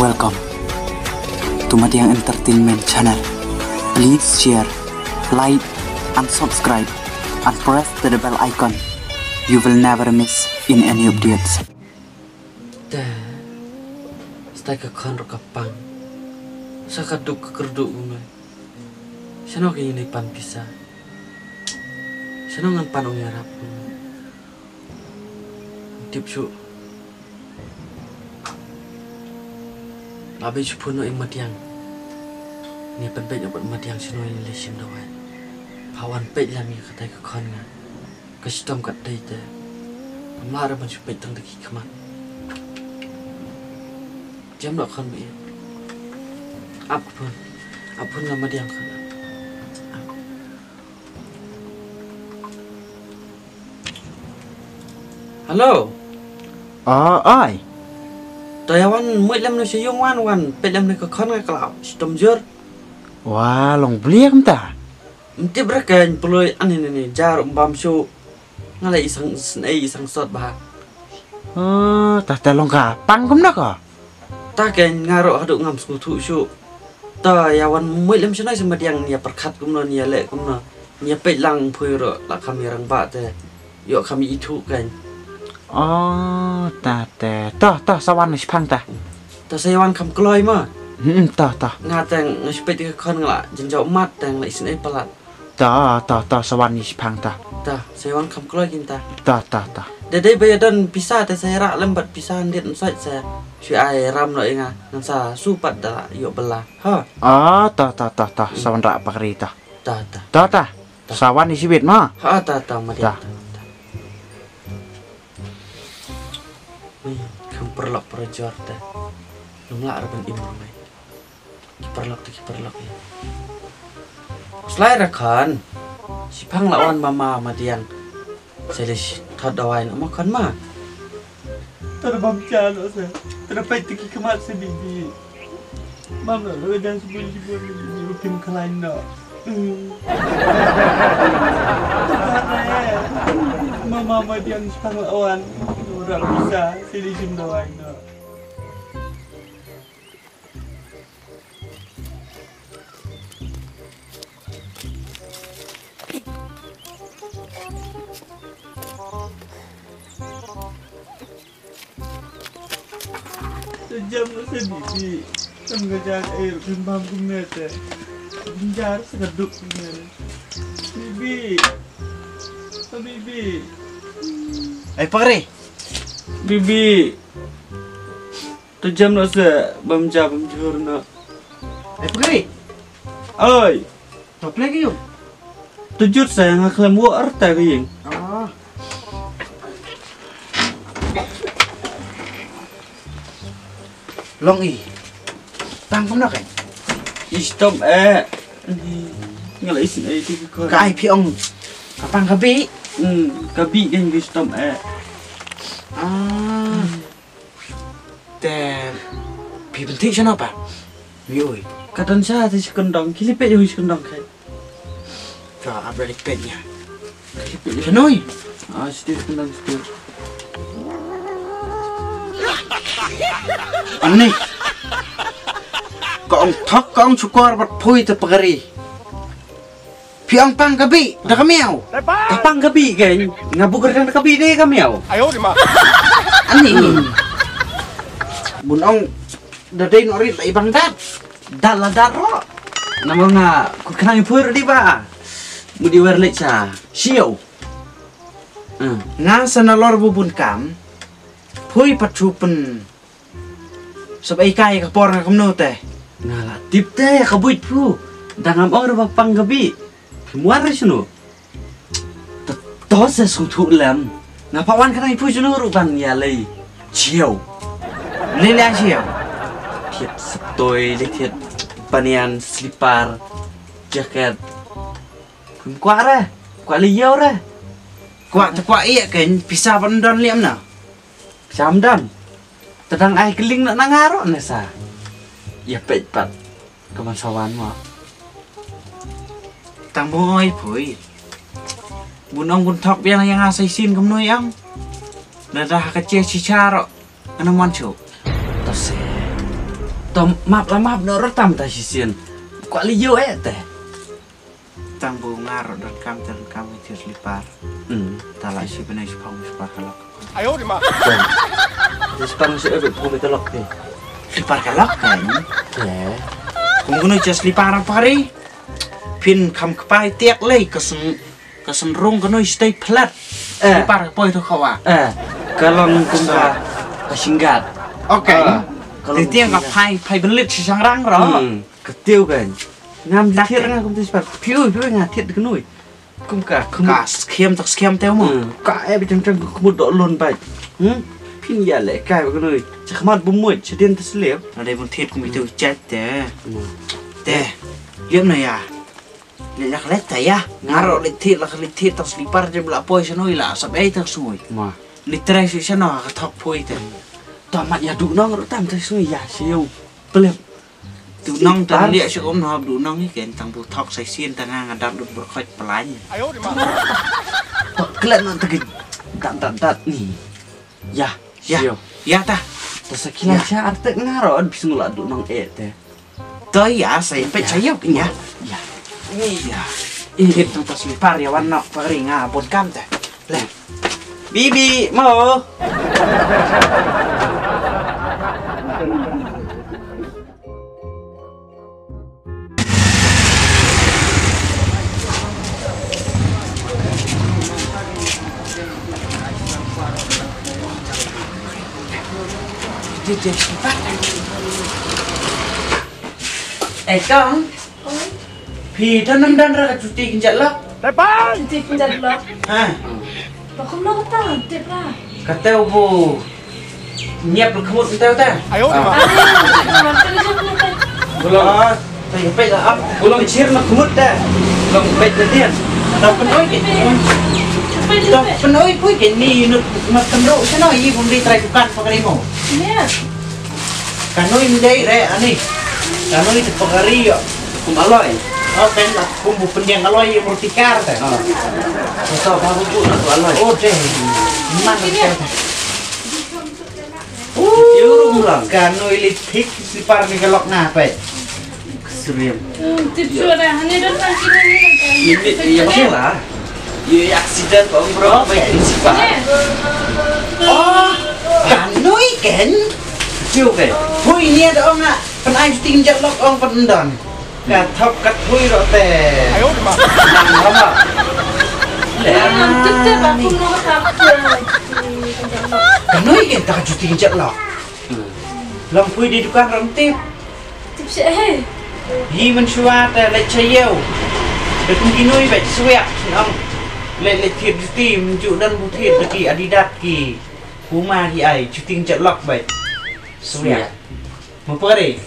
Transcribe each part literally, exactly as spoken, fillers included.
Welcome to Madiang Entertainment Channel. Please share, like, and subscribe, and press the bell icon. You will never miss in any updates. Te, stai ka khon ruh ka pang. Sa ka duk ka kyrduh kumne. Shano ka ïing pan pisa. Shano ngan pan ong ïarap kumne. Tip shuh. La bit shu phone noh ïa Madiang. Ngi pynbeit noh bad Madiang shano ïa ngi leit shim dawai. Pha wan peit lem ïa katai ka khon nga. Ka shitom katdei te. Kam lah re ban shu peit tang da ki khmat. Jem noh khon ba ïa. Ap ka phone. Ap phone nga Madiang khon. Hello. Ah, ai. To ïa wan muid lem na sha ïung wan wan peit lem na ka khon nga khlaw. Shitom jur. Wa long blia kumta. Mtip ra kein puloi ani ni ni jar um bam shu. Nga la isang snei isang sot ba. Oh, ta ta long ka pang kumno ko? Ta kein nga ruh haduh ngam sngewthuh shuh. Ta ïa wan muid lem shanai sa Madiang ïa pyrkhat kumno ïa leh kumno. Ïa peit lang phui ruh la kham ïa rangbah te. Ïoh kham ïa ithuh kein. Oh, ta te. Ta ta sa wan shipang ta. Ta sa ïa wan kham kloi ma. Hmm, ta ta. Nga teng nga shipeit ka khon nga la jynjaw mat teng la isnei palat. Ta ta ta sa wan shipang ta. Ta sa ïa wan kham kloi kin ta. Ta ta ta. Da dei ba ïa don pisa te sa ïa rah lem bad pisa ndit msait sa. Shu ai ram noh ïa nga ngan sa su pat da la ïoh bela. Ha. Ah, ta ta ta ta sa wan rah pakri ta. Ta ta. Ta ta. Sa wan ïa shibit ma. Ha ta ta ma dia. Ta. Ta ta. Hmm, kham paralok parajor te. Ngam lah ra ban im mai. Ki paralok te ki paralok ïa. Slai ra khan. Shipang la wan mama Madiang. Selish thot dawai na ma khan ma. Tara bam cha no se. Tara pait te ki khmat se bibi. Mam no lo dan sibun sibun bibi rukim khlain no. Mama Madiang shipang la wan. Ora bisa selish im dawai no. Sejam na sa bibi. Kan ngajar air bimbam kumne te. Binjar sa ka duk kumne. Bibi. Oh, bibi. Ai pakri. Bibi. To jam noh se bam ja bam jhur noh. Ai pakri. Oi. To play ka ïung. To jut se nga khlem wok arta ka ïing. Ah. Long i. Tang kumno kai. Istom eh. Nga la isin ai ti ko. Kai phi ong. Ka pang ka bi. Hmm, ka bi kan istom eh. Ah. Te phi pynthih shano pa? Mioi. Ka don sha te shi kyndong, ki lipet ïa shi kyndong kai. Ka abra lipet ïa. Ki lipet ïa. Shanoi. Ah, stir kyndong stir. Ani. Ka ong thok, ka ong shukor bad phui te pakari. Phi ong pang ka bih da ka miaw. Ka pang ka bih kein. Nga buh kyrdan ka bih da ka miaw. Ani. Bun ong da dei noh rit la i bang dat. Dat la dat ro. Namar nga kut khnang i phuir di ba. Mut i wer leit sha. Shiaw. Hmm. Nga sa nalor bu bun kam. Phui pat shu pyn Sep ei kai ka por nga kumno te. Nga la tip te ka buit phu. Da ngam ong ruh ba pang ka bih. Phi muar ruh shano. Te to se sngewthuh lem. Nga pa wan ka nai phu shano ruh ban ïa lei. Chiaw. Lei lei chiaw. Thied septoi, lei thied banian, slipar, jaket. Kum kwah re. Kwah lei ïaw re. Kwah te kwah ïa kein pisa ban don liam na. Cham dan. Te dang ai kylling na nga ruh ne sa. Ïa peit pat. Ka ban sa wan ma. Tang bun oi phui. Bun ong bun thok biang ïa nga sa isin kumno ïa ong. Lada ha ka che chicha ruh. Ana man chu. Ta se. To map la map noh ruh tam ta shisien. Kwah leh ïoh eh te. Tang bu nga ruh donkam te donkam ïa ki slipar. Hmm. Ta la shi bnai shipang slipar ka lok. Ai odi ma. Te shipang shi eh bu ka lok te. Slipar ka lok kan? Te. Kum kunu ïa slipar apa ri? Phin kham kpai tiak lei ka seng, ka seng rung kanu stay flat. Eh. Slipar ka poi tu khawa. Eh. Ka long kum ka, ka singgat. Okay. Ah, ka long. Te tiang ka singgat. Phai, phai benlit shi shangrang ro. Hmm. Ka tiew kan. Ngam thied nga kum te slipar. Phi ui, phi ui nga thied ka nui. Kum ka, kum ka skhem tak skhem te mo. Hmm. Ka eh bi tang tang ka khmut doh lun bai. Hmm? Phin ïa leh kai ba ka nui. Cha khmat bu muit, cha dien te slip. Ade bun thied kum itu chat te. Hmm. Te. Liam na ïa. Leh lak leh ta ïa. Nga ruh leh thied lak leh thied tak slipar je bla poi sha nui la sap ei tak sngui. Ma. Ni trai shu sha no ka thok poi te. To mat ïa du nong ruh tam tak sngui ïa sha ïew. Pelem. Du nong ta liak sha um no du nong ni ken tang bu thok sai sien ta nga nga dap lut berkhot pelai. To klet no ta ki dat dat dat ni. Ïa, ïa. Sha ïew. Ïa ta. Ta sa kila sha artek nga ruh bi sngula du nong eh te. To ïa sa ïa peit sa ïa ïa. Ïa. Ni ïa. Ih, tu tas lipar ïa wan nok pagri nga bun kam te. Le. Bibi mo. Eh, Kong. Phi don nam don ra ka juti kynjat lok. Juti kynjat lok. Ha. Ba kumno kata, tip ra. Kata u bu Ngiap la khmut ntew ta. Ayo, di ba. Bulong. Ah, ta ïa peit la ap. Bulong chir la khmut ta. Bulong peit la dien. Ta pynoi ke. Ta pynoi pui ke ni nut mat tendok seno i bun di trai bukan pakari mo. Iya. Kanoi ndei re ani. Kanoi te pakari yo. Kum aloi. Oh, pen la kum bu pendiang aloi i murtikar ta. Oh. Betul baru bu na tu aloi. Oh, deh. Man. Iya. Ka nui li thik slipar ni ka lok nga peit. Srim. Tip shuwa da, hani don tang kine ni. Ini ya bang lah. Ye accident bang bro, baik slipar. Oh, ka nui ken. Chiu ken. Hui ni ada ong ah, pen ai ting jat lok ong pen don. Ka thok ka thui ro te. Ayo, di ma. Nang lama. Tip tip aku no tak. Ka nui ken ta juti jat lok. Long pui di dukan ram tip. Tip sha eh. Yi mynshuwa te leit sha ïew. Te kum ki nui beit swiak nong. Leit leit thied juti mynju don bu thied te ki Adidas ki Puma ki ai juti jat lok beit. Swiak. Mo pare.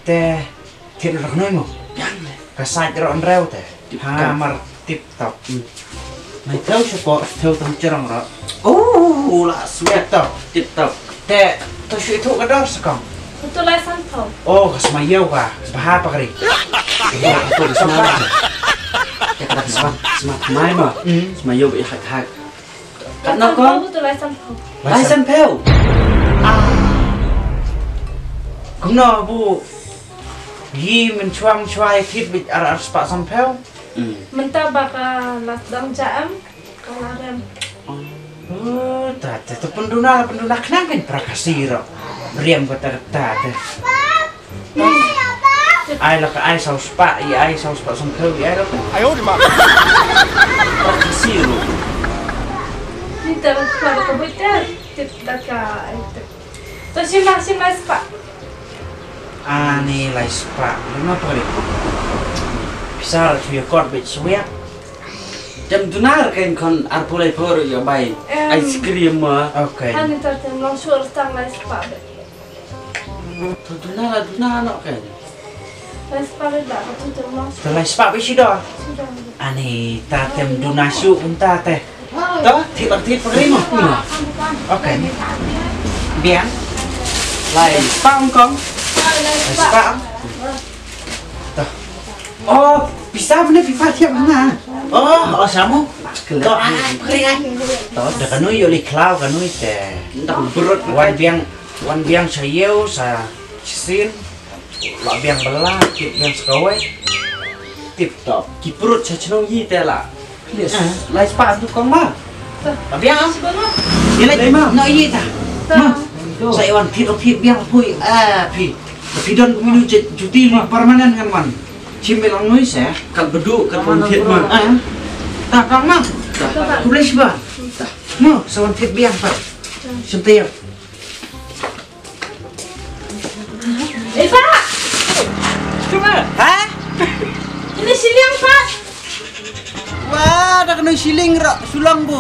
Te thied rok noi mo. Ka sait rok nrew te. Ha mar tip top. Mai tau shu ko tau tang cherong ro. Oh, la sweet top. Tip top. Te to shu itu ka dor sekong. Itu lai san tau. Oh, ka sma yau ka. Baha pakari. Itu ka sma. Ya ka sma, sma mai ma. Sma yau bi hak hak. Kat no kong? Itu lai san tau. Lai san phew. Ah. Kumno bu. Yi mynshuwa mynshuwa ïa thied beit ar ar spah san phew. Mynta ba ka la dang ja em ka la rem. Oh, ta te to pynduna pynduna khnang kan pra ka siro. Rem ka ta ta te. Ai la ka ai saw spah i ai saw spah san phew i ai la ka. Ayo di ma. Pra ka siro. Ni ta ka pra ka beit te. Tip da ka ai tip. To shim la, shim lai spah. Ani lai spah. Lima pari. Pisar shu ya kot bit swiak. Jam dunar kan kon arpulai por ya bai. Ice cream ma. Okay. Ani tar tem long shur tang lai spah bit. To dunar dunar no kan. Lai spah bit ba ka tu tem long shur. Lai spah bit sida. Sida. Ani ta tem duna shu unta te. To, thik bak thik pagri mo. Okay. Biang. Lai spah kong. Lai spah. To. Oh, pisa bne pipa thiap na. Oh, oh samu. To, ah, pagri ai. To, da kanui yoli klau kanui te. Ndak berut wan biang, wan biang sa yeu sa. Shisien la biang bala, tip biang sa kawei. Tip top. Ki prut sha chnong yi te la. Yes. Lai spah tu kong ma. La biang. Ni lai ma. No yi ta. Ma. Sa i wan tip tip biang pui. Ah, phi. Phi don kumno juti ni permanent ngan wan. Chim belang noi sa. Kal bedu kal pun tip ma. Ah. Ta kong ma. Kulis ba. Mo, sa wan tip biang pa. Sentayam. Eh, Pak! Ha? Ini shilling, Pak. Wah, da kano shilling ra, sulang bu.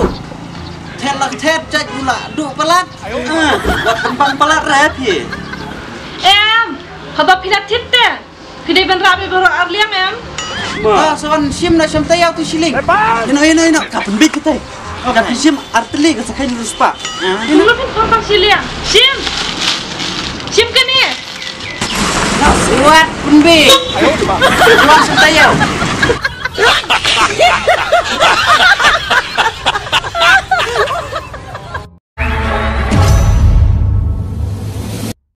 Thet lak thet, chat bula, du palat. Ah, wat pang palat ra phi. Em, haba phi la tip te. Phi dei ban rap ïa baroh arliang em. Ma. Ah, sa wan shim na shim taïaw tu shilling. Ino, ino, ino. Ka pynbit kita. Ka pynshim artylli ka sa khain ruspah. Kumno phin khong ka shilling? Shim. Shim kane. Na suat pynbit. Wan shim taïaw.